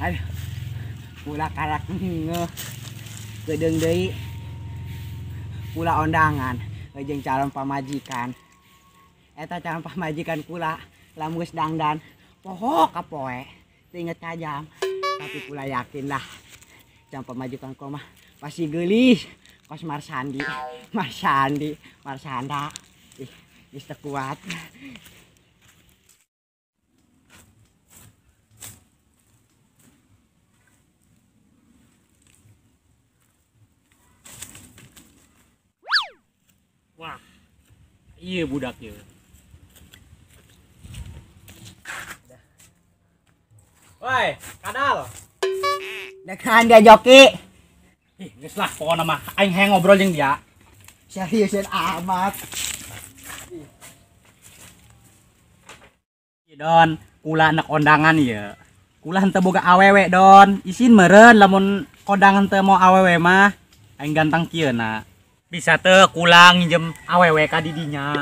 Aduh. Kula karak ngeuh. Geudeung deui. Kula ondangan jeung calon pamajikan. Eta calon pamajikan kula lamun geus dangdan poho ka poe. Teu inget ka jam. Tapi kula yakin lah calon pamajikan kula mah pasti geulis kos Marsandi. Marsandi, Marsanda. Ih, geus teu kuat. Wah, iya budak ya. Woi, kadal. Dekan dia joki. Ih, geus lah pokona mah aing hayang ngobrol jeung dia. Seriusan amat. Don, kula anak ondangan ya. Kula henteu boga awewe don. Isin meureun lamun kondangan teu mau awewe mah aing ganteng kieu na. Bisa teu kula nginjem awewe ka didinya.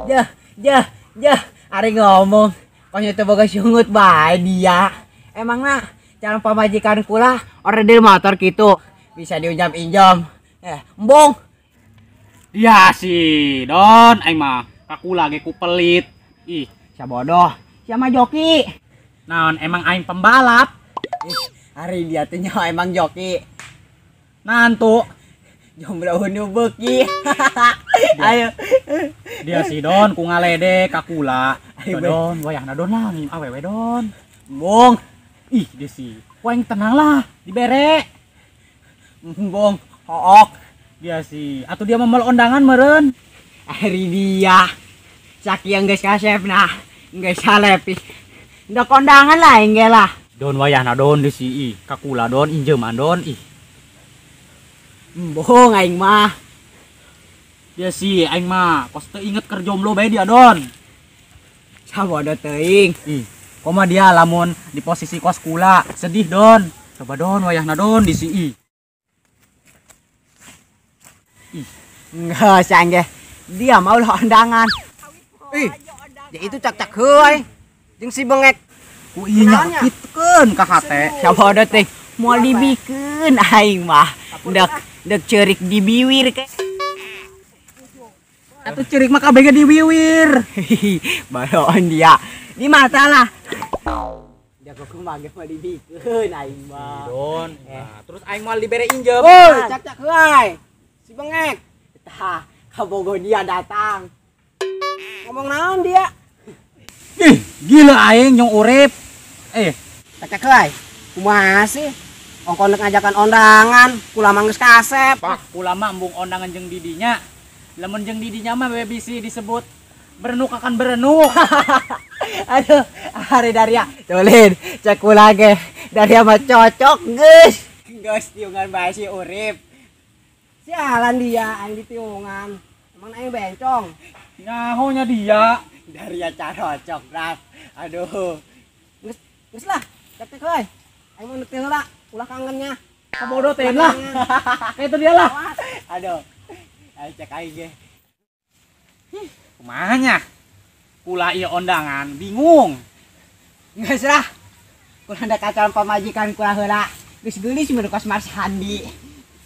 Jeh, jeh, jeh, ari ngomong kos teu boga sungut bae dia. Emangna calon pamajikan kula order motor kitu bisa diinjam-injam. Embung. Dia sih, Don, aing mah ka kula ge ku pelit. Ih, sabodoh. Siapa joki? Naon emang aing pembalap? Ih, ari dia teh nyawa emang joki. Nantu jomblo nu beuki. Ayo. Dia si Don ku ngaledek ka kula. Don, wayahna Don lah ngim awewe Don. Embung. Ih, dia sih. Ku aing tenang lah, dibere. Embung, hook. Dia sih. Atuh dia mah ondangan meureun. Ari dia. Sakieu geus kasep nah. Geus salepis. Ndok kondangan lah engge lah. Don wayahna Don di si ih, ka kula Don injeuman Don ih. Embung aing mah. Dia sih aing mah kos teu inget keur jomblo bae dia Don. Sabodo teuing. Ih, kumaha dia lamun di posisi kos kula sedih Don. Coba Don wayahna Don di si ih. Ih, geus engge. Dia mau lah ondangan. Ih, ya itu cak-cak heuy. Jeung si bengek. Ku ieu nyakitkeun ka hate. Sabodo teuing moal dibikeun aing mah. Ndek ndek ceurik di biwir ke. Atuh ceurik mah kabeh ge di biwir. Baroon dia. Di mata lah. Dia kok kumaha ge moal dibikeun aing mah. Don. Nah, terus aing moal dibere injem. Woi, cak-cak heuy. Si bengek. Tah, kabogo dia datang. Ngomong naon dia? Ih, gila aing nyong urip. Cak-cak heuy. Kumaha sih? Ongkon nek ngajakan ondangan, kula mah geus kasep. Kula mah embung ondangan jeung didinya. Lamun jeung didinya mah we bisi disebut berenuk akan berenuk. Aduh, hari Daria. Tulin, cek kula ge. Daria mah cocok geus. Geus tiungan bae si urip. Sialan dia aing ditiungan. Emang aing bencong. Nyahonya dia. Daria carocok, Raf. Aduh. Geus, geus lah. Cek-cek heuy. Aing mau neuk heula. Ulah kangennya. Kabodo teh lah. Kayak itu dia lah. Aduh. Ayo cek aing ge. Ih, kumaha nya? Kula ieu ondangan bingung. Geus lah. Kula ndak kacalan pamajikan kula heula. Geus geulis mun kos Marsandi.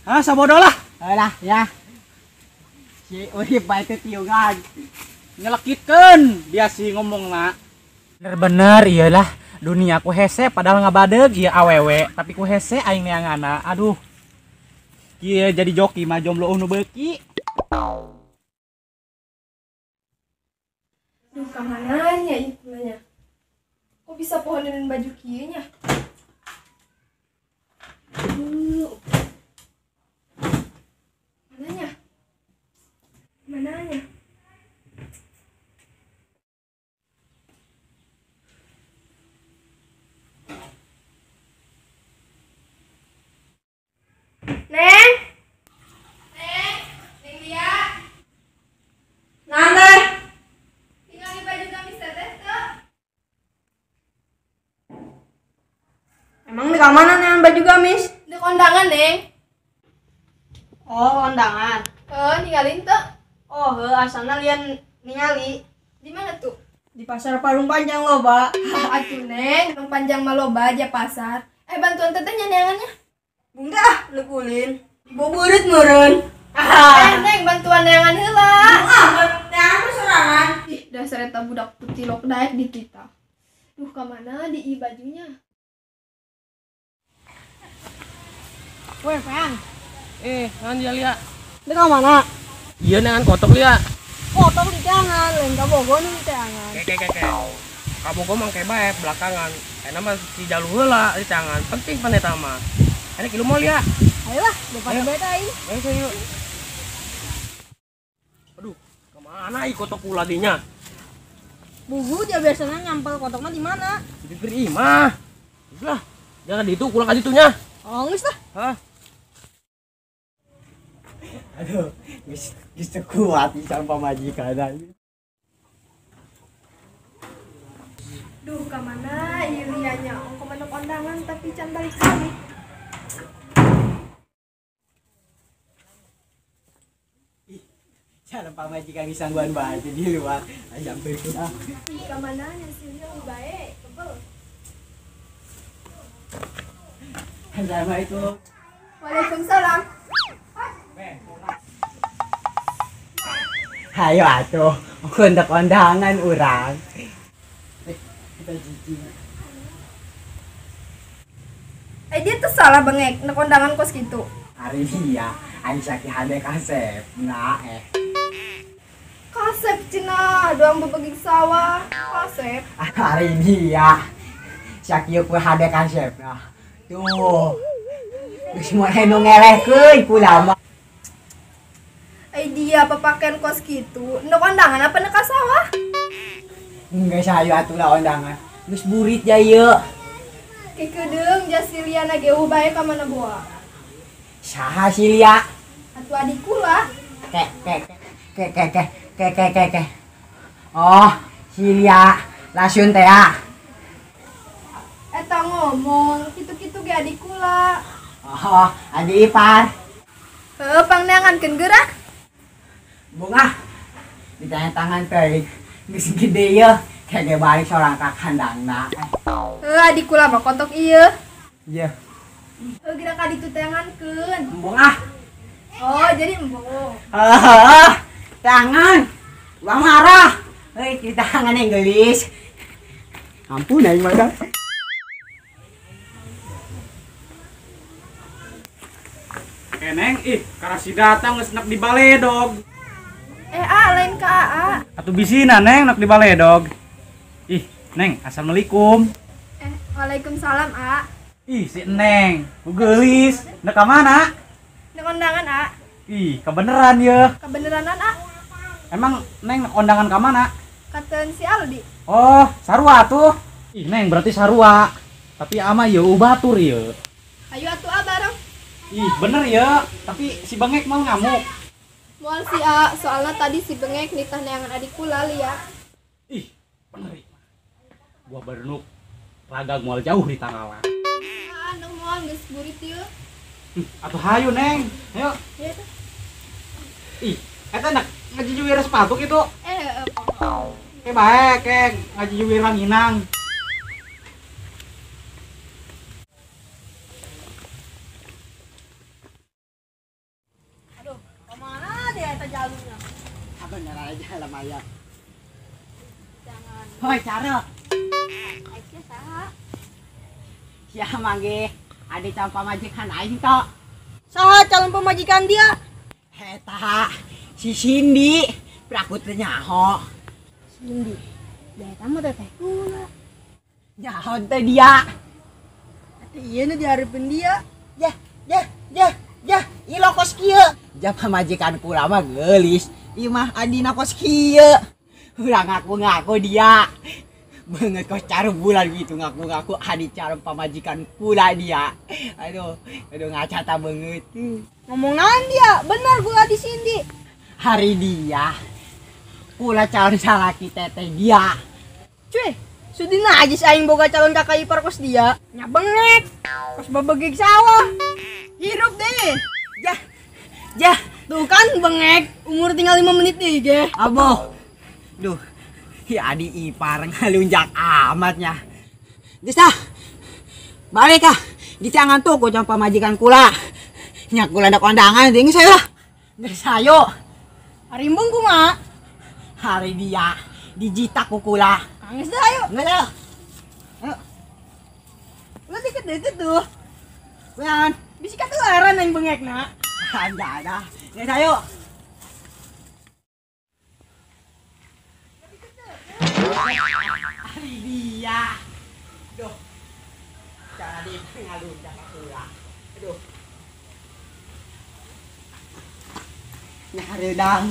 Hah, sabodo lah. Heula ya. Si urip bae teh tiungan. Nyelekitkeun dia si ngomongna. Bener-bener iyalah dunia ku hese padahal ngabadeg ieu awewe tapi ku hese aing neangana. Aduh. Kieu jadi joki mah jomblo nu beuki. Duh, kamananya ieu kulanya? Kok bisa pohoneun baju kieu nya? Mananya? Mananya? Neng? Neng? Neng Lia? Nang teh? Tinggal di baju gamis teteh tuh. Emang di kamana neng baju gamis? Di kondangan, Neng. Oh, kondangan. Ninggalin tuh. Oh, heuh, asalna lian ningali. Di mana tuh? Di pasar Parung Panjang loba. Atuh, Neng, Parung Panjang mah loba aja pasar. Bantuan tetehnya neangannya. Bunda ah, nek ulin. Diboburit meureun. Neng bantuan neangan heula. Ah, neangan sorangan. Ih, dasar eta budak putih lok daek di kita. Duh, ka mana di i bajunya? Weh, Peang. Naon dia lia? Dek ka mana? Iya neangan kotok lia. Kotok di tangan, lain ka Bogor di tangan. Ke. Ka Bogor mah ke bae belakangan. Enak mah si jalu heula di tangan. Penting pan eta mah. Enak kilu moal ya. Ayolah, depan bae aing. Ayo yuk. Aduh, kemana i kotok kula dinya? Bubu dia biasanya nyampel kotoknya di mana? Di bibir imah. Lah, jangan di itu, kurang ka ditunya. Oh, geus lah. Hah? Aduh, geus kuat pisan pamajikan. Duh, ka mana ieu lianya? Ongko manuk ondangan tapi can balik-balik. Ih, calon pamajikan disangguan banget di luar. Sampai ah. Ih, ka mana nya si Lia bae, kebel. Assalamualaikum. Waalaikumsalam. Hayo atuh, kondak kondangan urang. Kita cici. Dia tuh salah bengek, nek kondangan kos gitu. Hari dia, aing sakit hade kasep. Nah, Kasep cina, doang bebegik sawah. Kasep. Hari dia, sakieu ku hade kasep. Nah, tuh. Geus moal nu ngelehkeun kula mah. Dia pepakean kos gitu, nek kondangan apa nek sawah? Enggak sayu atuh lah kondangan. Geus burit ya ieu. Kekedeung jas si Lia na ge eueuh bae ka mana boa. Saha si Lia? Atuh adik kula. Ke ke ke ke ke ke ke ke ke. Oh, si Lia lasun teh ya. Eta ngomong kitu-kitu ge adik kula. Oh, adik ipar. Heuh, pangneangankeun geura. Bunga, ditanya tangan teh, geus gede ye, kege balik sorang ka kandangna. Heuh, adik kula mah kotok ieu. Iya. Heuh, geura ka ditu teangankeun. Embung ah. Oh, jadi embung. Heuh, tangan. Ulah marah. Heuy, di tangan yang geulis. Ampun aing mah. Neng, ih, karasi datang geus nek di baledog. A, lain ke AA. Atuh bisina Neng nek di baledog. Ih, Neng, assalamualaikum. Waalaikumsalam, A. Ih, si Neng, geulis. Nek ka mana? Nek kondangan, A. Ih, kebeneran ye. Kebeneranan, A. Emang Neng nek kondangan ka mana? Katen si Aldi. Oh, sarua tuh. Ih, Neng berarti sarua. Tapi ama ye batur ye. Ayo atuh A bareng. Ih, bener ya. Tapi si Bengek mau ngamuk. Moal si A, soalnya tadi si Bengek nitah neangan adik kula lia. Ih, bener ya. Gua bernuk ragag moal jauh di tanggalan. Ah, nang moal geus burit ieu. Atuh hayu Neng. Ayo. Iya tuh. Ih, eta nak ngajijuwir sepatu kitu. Ke bae ke ngajijuwir ranginang. Aduh, kemana dia eta jalunya? Apa nyara aja lah Maya. Jangan. Hoi, cara. Aisyah saha? Sia mangge, ade calon pamajikan aing tok. Saha calon pamajikan dia? Eta si Cindy, peraku teu nyaho. Cindy. Da eta mah teteh kula. Nyaho teh dia. Atuh ieu nu dihareupeun dia. Yah, yah, yah, yah, ieu kos kieu. Ja pamajikan kula mah geulis. Ieu mah adina kos kieu. Ulah ngaku-ngaku dia. Banget kos caru bulan gitu ngaku-ngaku adi calon pamajikan kula dia. Aduh, aduh ngaca ta banget. Ngomong naon dia? Bener kula di Cindy. Hari dia kula calon salaki teteh dia. Cuy, sudi najis aing boga calon kakak ipar kos dia. Nya bengek. Kos babegig sawah. Hirup deh. Jah. Jah, tuh kan bengek, umur tinggal 5 menit nih ge. Aboh. Duh. Ya adi ipar ngalunjak amatnya. Geus ah. Balik ah. Di tangan tuh ku calon pamajikan kula. Nya kula ndak kondangan deui geus ayo lah. Geus ayo. Arimbung kumaha? Hari dia dijitak ku kula. Geus dah ayo. Geus ayo. Ayo. Lu deket-deket tuh. Kuyan. Bisi katularan aing bengekna. Anda dah. Geus ayo. Hari dia. Duh. Cara di ngalunjak kula. Aduh. Nyareudang.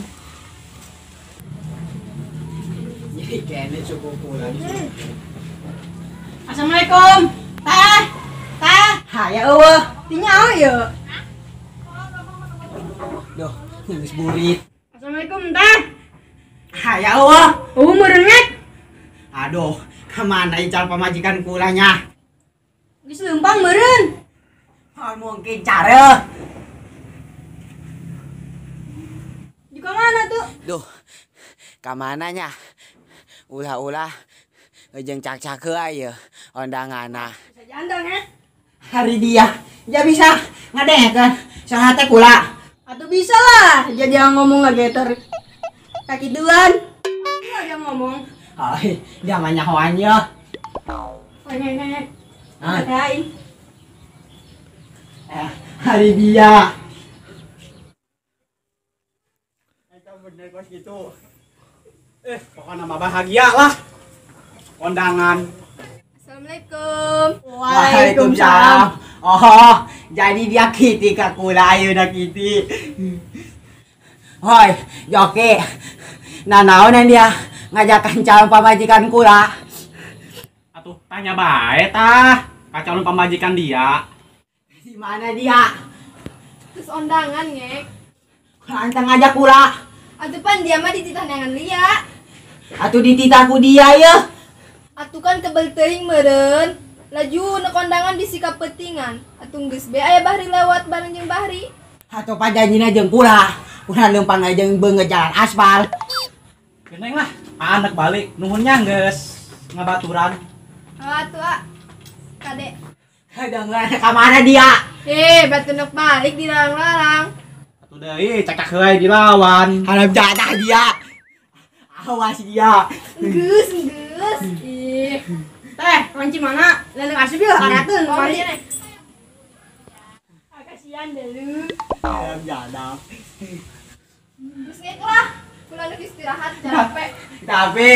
Jadi kene cukup kula. Assalamualaikum. Teh. Teh. Haya eueuh. Tinyaho ieu. Duh, geus burit. Assalamualaikum, Teh. Haya eueuh. Eueuh meureun. Aduh, kemana calon pamajikan kulanya? Geus leumpang meureun. Oh, mungkin cara. Di mana tuh? Duh, kamananya? Ulah-ulah jeung cak-cak heula ieu ondanganna. Bisa jandang ya? Hari dia, dia bisa ngadengekeun saha teh kula. Atuh bisa lah, jadi yang ngomong ngageter. Kakituan. Pasti dia ngomong. Hai, dia mah nyahoan ye. Oh, nya. Ah. Aing. Hari dia. Eta bener kos gitu. Pokoknya mah bahagia lah. Kondangan. Assalamualaikum. Waalaikumsalam. Oh, jadi dia Kitty ka kula ayeuna Kitty. Hoi, Joki. Nah, naonan dia ngajakan calon pamajikan kula. Atuh tanya bae tah ka calon pamajikan dia. Di mana dia? Terus ondangan ngek. Antang ngajak kula. Atuh pan dia mah dititah neangan lia. Atuh dititah ku dia ye. Atuh kan kebel teuing meureun. Laju nek kondangan disikap petingan. Atuh geus be aya Bahri lewat bareng jeung Bahri. Atuh pajanjina jeung kula. Kula leumpang jeung beungeut jalan aspal. Geneng lah, anak balik nuhunnya geus ngabaturan. Atuh ah. Kade. Kadengeran ka mana dia? Batu nek balik dilarang-larang. Atuh deui cakak heula dilawan. Harap jatah dia. Awas dia. Geus, geus. Ih. Teh, kunci mana? Leleung asup yeuh, arateun Oh, mari. iya, Nek. Ah, kasihan deh lu. Harap jatah. Geus ngek lah. Kula nu istirahat capek. Tapi